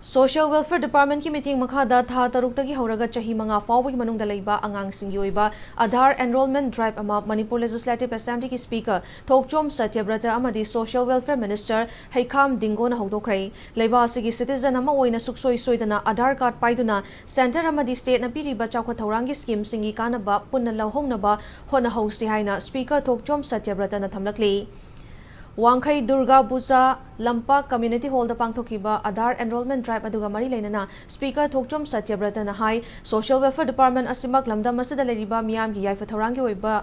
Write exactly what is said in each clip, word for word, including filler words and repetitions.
Social Welfare Departmentꯀꯤ ꯃꯤꯠꯌꯦꯡ ꯃꯈꯥꯗ ꯊꯥ ꯇꯔꯨꯛꯇꯒꯤ ꯍꯧꯔꯒ ꯆꯍꯤ ꯃꯉꯥ ꯐꯥꯎꯕꯒꯤ ꯃꯅꯨꯡꯗ ꯂꯩꯕ ꯑꯉꯥꯡꯁꯤꯡꯒꯤ ꯑꯣꯏꯕ Aadhaar Enrollment Drive ꯑꯃ Manipur Legislative Assemblyꯒꯤ Speaker ꯊꯣꯛꯆꯣꯝ ꯁꯇ꯭ꯌꯕ꯭ꯔꯇ ꯑꯃꯗꯤ Social Welfare Minister ꯍꯩꯈꯥꯝ ꯗꯤꯡꯒꯣꯅ ꯍꯧꯗꯣꯛꯈ꯭ꯔꯦ꯫ ꯂꯩꯕꯥꯛ ꯑꯁꯤꯒꯤ citizen ꯑꯃ ꯑꯣꯏꯅ ꯁꯨꯛꯁꯣꯏ ꯁꯣꯏꯗꯅ Aadhaar card ꯄꯥꯏꯗꯨꯅ centre ꯑꯃꯗꯤ stateꯅ ꯄꯤꯔꯤꯕ ꯆꯥꯎꯈꯠ ꯊꯧꯔꯥꯡꯒꯤ schemeꯁꯤꯡꯒꯤ ꯀꯥꯟꯅꯕ ꯄꯨꯟꯅ ꯂꯧꯍꯧꯅꯕ ꯍꯣꯠꯅꯍꯧꯁꯤ ꯍꯥꯏꯅ Speaker ꯊꯣꯛꯆꯣꯝ ꯁꯇ꯭ꯌꯕ꯭ꯔꯇꯅ ꯊꯝꯂꯛꯂꯤ꯫ ꯋꯥꯡꯈꯩ ꯗꯨꯔꯒꯥ ꯄꯨꯖꯥ ꯂꯝꯄꯥꯛ Community Hallꯗ ꯄꯥꯡꯊꯣꯛꯈꯤꯕ Aadhaar Enrollment Drive ꯑꯗꯨꯒ ꯃꯔꯤ ꯂꯩꯅꯅ Speaker ꯊꯣꯛꯆꯣꯝ ꯁꯇ꯭ꯌꯕ꯭ꯔꯇꯅ ꯍꯥꯏ, Social Welfare Department ꯑꯁꯤꯃꯛ ꯂꯝꯗꯝ ꯑꯁꯤꯗ ꯂꯩꯔꯤꯕ ꯃꯤꯌꯥꯝꯒꯤ ꯌꯥꯏꯐ ꯊꯧꯔꯥꯡꯒꯤ ꯑꯣꯏꯕ,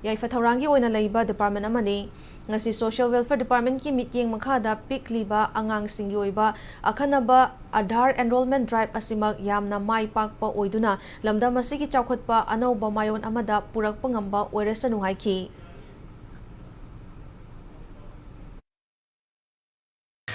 ꯌꯥꯏꯐ ꯊꯧꯔꯥꯡꯒꯤ ꯑꯣꯏꯅ ꯂꯩꯕ department ꯑꯃꯅꯤ꯫ ꯉꯁꯤ Social Welfare Departmentꯀꯤ ꯃꯤꯠꯌꯦꯡ ꯃꯈꯥꯗ ꯄꯤꯛꯂꯤꯕ ꯑꯉꯥꯡꯁꯤꯡꯒꯤ ꯑꯣꯏꯕ ꯑꯈꯟꯅꯕ Aadhaar Enrollment Drive ꯑꯁꯤꯃꯛ ꯌꯥꯝꯅ ꯃꯥꯏ ꯄꯥꯛꯄ ꯑꯣꯏꯗꯨꯅ ꯂꯝꯗꯝ ꯑꯁꯤꯒꯤ ꯆꯥꯎꯈꯠꯄ ꯑꯅꯧꯕ ꯃꯥꯏꯑꯣꯟ ꯑꯃꯗ ꯄꯨꯔꯛꯄ ꯉꯝꯕ ꯑꯣꯏꯔꯁꯅꯨ ꯍꯥꯏꯈꯤ꯫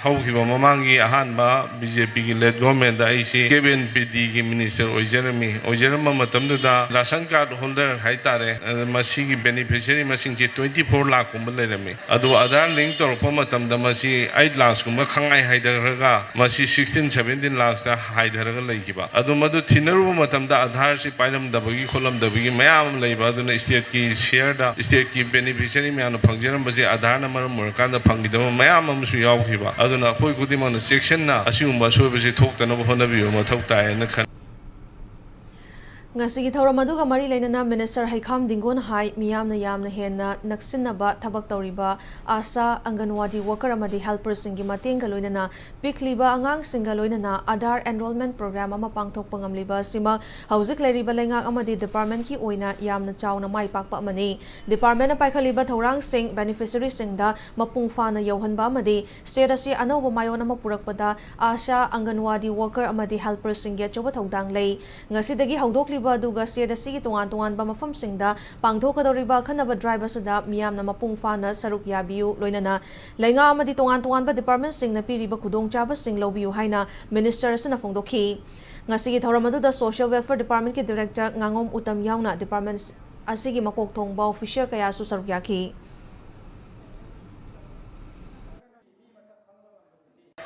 ꯍꯧꯈꯤꯕ ꯃꯃꯥꯡꯒꯤ ꯑꯍꯥꯟꯕ BJPꯒꯤ led governmentꯗ ꯑꯩꯁꯤ KVNPDꯒꯤ minister ꯑꯣꯏꯖꯔꯝꯃꯤ꯫ ꯑꯣꯏꯖꯔꯝꯕ ꯃꯇꯝꯗꯨꯗ ration card holder ꯍꯥꯏꯇꯥꯔꯦ, ꯑ, ꯃꯁꯤꯒꯤ beneficiary ꯃꯁꯤꯡꯁꯤ twenty four ꯂꯥꯈꯀꯨꯝꯕ ꯂꯩꯔꯝꯃꯤ꯫ ꯑꯗꯨ Aadhaar link ꯇꯧꯔꯛꯄ ꯃꯇꯝꯗ ꯃꯁꯤ eight lakhsꯀꯨꯝꯕ ꯈꯪꯍꯥꯏ ꯍꯥꯏꯊꯔꯒ ꯃꯁꯤ sixteen seventeen lakhsꯇ ꯍꯥꯏꯊꯔꯒ ꯂꯩꯈꯤꯕ꯫ ꯑꯗꯨ ꯃꯗꯨ ꯊꯤꯅꯔꯨꯕ ꯃꯇꯝꯗ Aadhaarꯁꯤ ꯄꯥꯏꯔꯝꯗꯕꯒꯤ ꯈꯣꯠꯂꯝꯗꯕꯒꯤ ꯃꯌꯥꯝ ꯑꯃ ꯂꯩꯕ, ꯑꯗꯨꯅ stateꯀꯤ shareꯗ stateꯀꯤ beneficiary ꯃꯌꯥꯝꯅ ꯐꯪꯖꯔꯝꯕꯁꯦ Aadhaarꯅ ꯃꯔꯝ ꯑꯣꯏꯔꯀꯥꯟꯗ ꯐꯪꯈꯤꯗꯕ ꯃꯌꯥꯝ ꯑꯃꯁꯨ ꯌꯥꯎꯈꯤꯕ꯫ ꯑꯗꯨꯅ ꯑꯩꯈꯣꯏ ꯈꯨꯗꯤꯡꯃꯛꯅ ꯆꯦꯛꯁꯤꯟꯅ ꯑꯁꯤꯒꯨꯝꯕ ꯑꯁꯣꯏꯕꯁꯤ ꯊꯣꯛꯇꯅꯕ ꯍꯣꯠꯅꯕꯤꯕ ꯃꯊꯧ ꯇꯥꯏ ꯍꯥꯏꯅ ꯈꯜꯂꯤ꯫ ꯉꯁꯤꯒꯤ ꯊꯧꯔꯝ ꯑꯗꯨꯒ ꯃꯔꯤ ꯂꯩꯅꯅ Minister ꯍꯩꯈꯥꯝ ꯗꯤꯡꯒꯣꯅ ꯍꯥꯏ, ꯃꯤꯌꯥꯝꯅ ꯌꯥꯝꯅ ꯍꯦꯟꯅ ꯅꯛꯁꯤꯟꯅꯕ ꯊꯕꯛ ꯇꯧꯔꯤꯕ ASHA, ꯑꯪꯒꯟꯋꯥꯗꯤ worker ꯑꯃꯗꯤ helperꯁꯤꯡꯒꯤ ꯃꯇꯦꯡꯒ ꯂꯣꯏꯅꯅ ꯄꯤꯛꯂꯤꯕ ꯑꯉꯥꯡꯁꯤꯡꯒ ꯂꯣꯏꯅꯅ Aadhaar Enrollment Program ꯑꯃ ꯄꯥꯡꯊꯣꯛꯄ ꯉꯝꯂꯤꯕ ꯑꯁꯤꯃꯛ ꯍꯧꯖꯤꯛ ꯂꯩꯔꯤꯕ ꯂꯩꯉꯥꯛ ꯑꯃꯗꯤ departmentꯀꯤ ꯑꯣꯏꯅ ꯌꯥꯝꯅ ꯆꯥꯎꯅ ꯃꯥꯏ ꯄꯥꯛꯄ ꯑꯃꯅꯤ꯫ Departmentꯅ ꯄꯥꯏꯈꯠꯂꯤꯕ ꯊꯧꯔꯥꯡꯁꯤꯡ beneficiaryꯁꯤꯡꯗ ꯃꯄꯨꯡ ꯐꯥꯅ ꯌꯧꯍꯟꯕ ꯑꯃꯗꯤ state ꯑꯁꯤ ꯑꯅꯧꯕ ꯃꯥꯏꯑꯣꯟ ꯑꯃ ꯄꯨꯔꯛꯄꯗ ASHA, ꯑꯪꯒꯟꯋꯥꯗꯤ worker ꯑꯃꯗꯤ helperꯁꯤꯡꯒꯤ ꯑꯆꯧꯕ ꯊꯧꯗꯥꯡ ꯂꯩ꯫ ꯉꯁꯤꯗꯒꯤ ꯍꯧꯗꯣꯛꯂꯤꯕ ꯑꯗꯨꯒ state ꯑꯁꯤꯒꯤ ꯇꯣꯉꯥꯟ ꯇꯣꯉꯥꯟꯕ ꯃꯐꯝꯁꯤꯡꯗ ꯄꯥꯡꯊꯣꯛꯀꯗꯧꯔꯤꯕ ꯑꯈꯟꯅꯕ drive ꯑꯁꯤꯗ ꯃꯤꯌꯥꯝꯅ ꯃꯄꯨꯡ ꯐꯥꯅ ꯁꯔꯨꯛ ꯌꯥꯕꯤꯌꯨ, ꯂꯣꯏꯅꯅ ꯂꯩꯉꯥꯛ ꯑꯃꯗꯤ ꯇꯣꯉꯥꯟ ꯇꯣꯉꯥꯟꯕ departmentꯁꯤꯡꯅ ꯄꯤꯔꯤꯕ ꯈꯨꯗꯣꯡꯆꯥꯕꯁꯤꯡ ꯂꯧꯕꯤꯌꯨ ꯍꯥꯏꯅ Minister ꯑꯁꯤꯅ ꯐꯣꯡꯗꯣꯛꯈꯤ꯫ ꯉꯁꯤꯒꯤ ꯊꯧꯔꯝ ꯑꯗꯨꯗ Social Welfare Departmentꯀꯤ Director ꯉꯥꯉꯣꯝ ꯎꯇꯝ ꯌꯥꯎꯅ department ꯑꯁꯤꯒꯤ ꯃꯀꯣꯛ ꯊꯣꯡꯕ official ꯀꯌꯥꯁꯨ ꯁꯔꯨꯛ ꯌꯥꯈꯤ꯫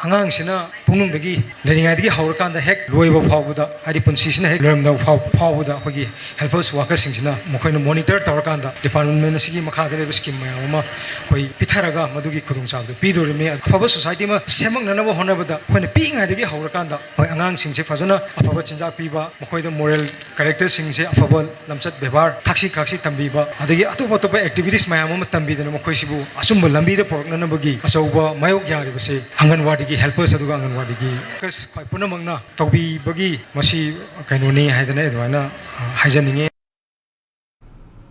ꯑꯉꯥꯡꯁꯤꯅ ꯄꯨꯛꯅꯨꯡꯗꯒꯤ ꯂꯩꯔꯤꯉꯩꯗꯒꯤ ꯍꯧꯔꯀꯥꯟꯗ ꯍꯦꯛ ꯂꯣꯏꯕ ꯐꯥꯎꯕꯗ, ꯍꯥꯏꯗꯤ ꯄꯨꯟꯁꯤꯁꯤꯅ ꯍꯦꯛ ꯂꯣꯏꯔꯝꯗꯕ ꯐꯥꯎ-, ꯐꯥꯎꯕꯗ ꯑꯩꯈꯣꯏꯒꯤ helpers workerꯁꯤꯡꯁꯤꯅ ꯃꯈꯣꯏꯅ monitor ꯇꯧꯔꯀꯥꯟꯗ department ꯑꯁꯤꯒꯤ ꯃꯈꯥꯗ ꯂꯩꯕ scheme ꯃꯌꯥꯝ ꯑꯃ ꯑꯩꯈꯣꯏ ꯄꯤꯊꯔꯒ ꯃꯗꯨꯒꯤ ꯈꯨꯗꯣꯡꯆꯥꯕꯗꯨ ꯄꯤꯗꯣꯔꯤꯕꯅꯤ꯫ ꯑꯐꯕ society ꯑꯃ ꯁꯦꯝꯃꯛꯅꯅꯕ ꯍꯣꯠꯅꯕꯗ ꯑꯩꯈꯣꯏꯅ ꯄꯤꯛꯏꯉꯩꯗꯒꯤ ꯍꯧꯔꯀꯥꯟꯗ ꯑꯩꯈꯣꯏ ꯑꯉꯥꯡꯁꯤꯡꯁꯦ ꯐꯖꯅ ꯑꯐꯕ ꯆꯤꯟꯖꯥꯛ ꯄꯤꯕ, ꯃꯈꯣꯏꯗ moral characterꯁꯤꯡꯁꯦ, ꯑꯐꯕ ꯂꯝꯆꯠ ꯕꯦꯕꯥꯔ, ꯊꯛꯁꯤ ꯈꯥꯛꯁꯤ ꯇꯝꯕꯤꯕ, ꯑꯗꯒꯤ ꯑꯇꯣꯞ ꯑꯇꯣꯞꯄ activities ꯃꯌꯥꯝ ꯑꯃ ꯇꯝꯕꯤꯗꯅ ꯃꯈꯣꯏꯁꯤꯕꯨ ꯑꯆꯨꯝꯕ ꯂꯝꯕꯤꯗ ꯄꯨꯔꯛꯅꯅꯕꯒꯤ ꯑꯆꯧꯕ ꯃꯥꯌꯣꯛ ꯌꯥꯔꯤꯕꯁꯦ ꯑꯪꯒꯟꯋꯥꯗꯤꯒꯤ helpers ꯑꯗꯨꯒ ꯑꯪꯒꯟꯋꯥꯗꯤꯒꯤ workers ꯈ꯭ꯋꯥꯏ ꯄꯨꯝꯅꯃꯛꯅ ꯇꯧꯕꯤꯕꯒꯤ ꯃꯁꯤ ꯀꯩꯅꯣꯅꯤ ꯍꯥꯏꯗꯅ ꯑꯩ ꯑꯗꯨꯃꯥꯏꯅ, ꯑ, ꯍꯥꯏꯖꯅꯤꯡꯉꯤ꯫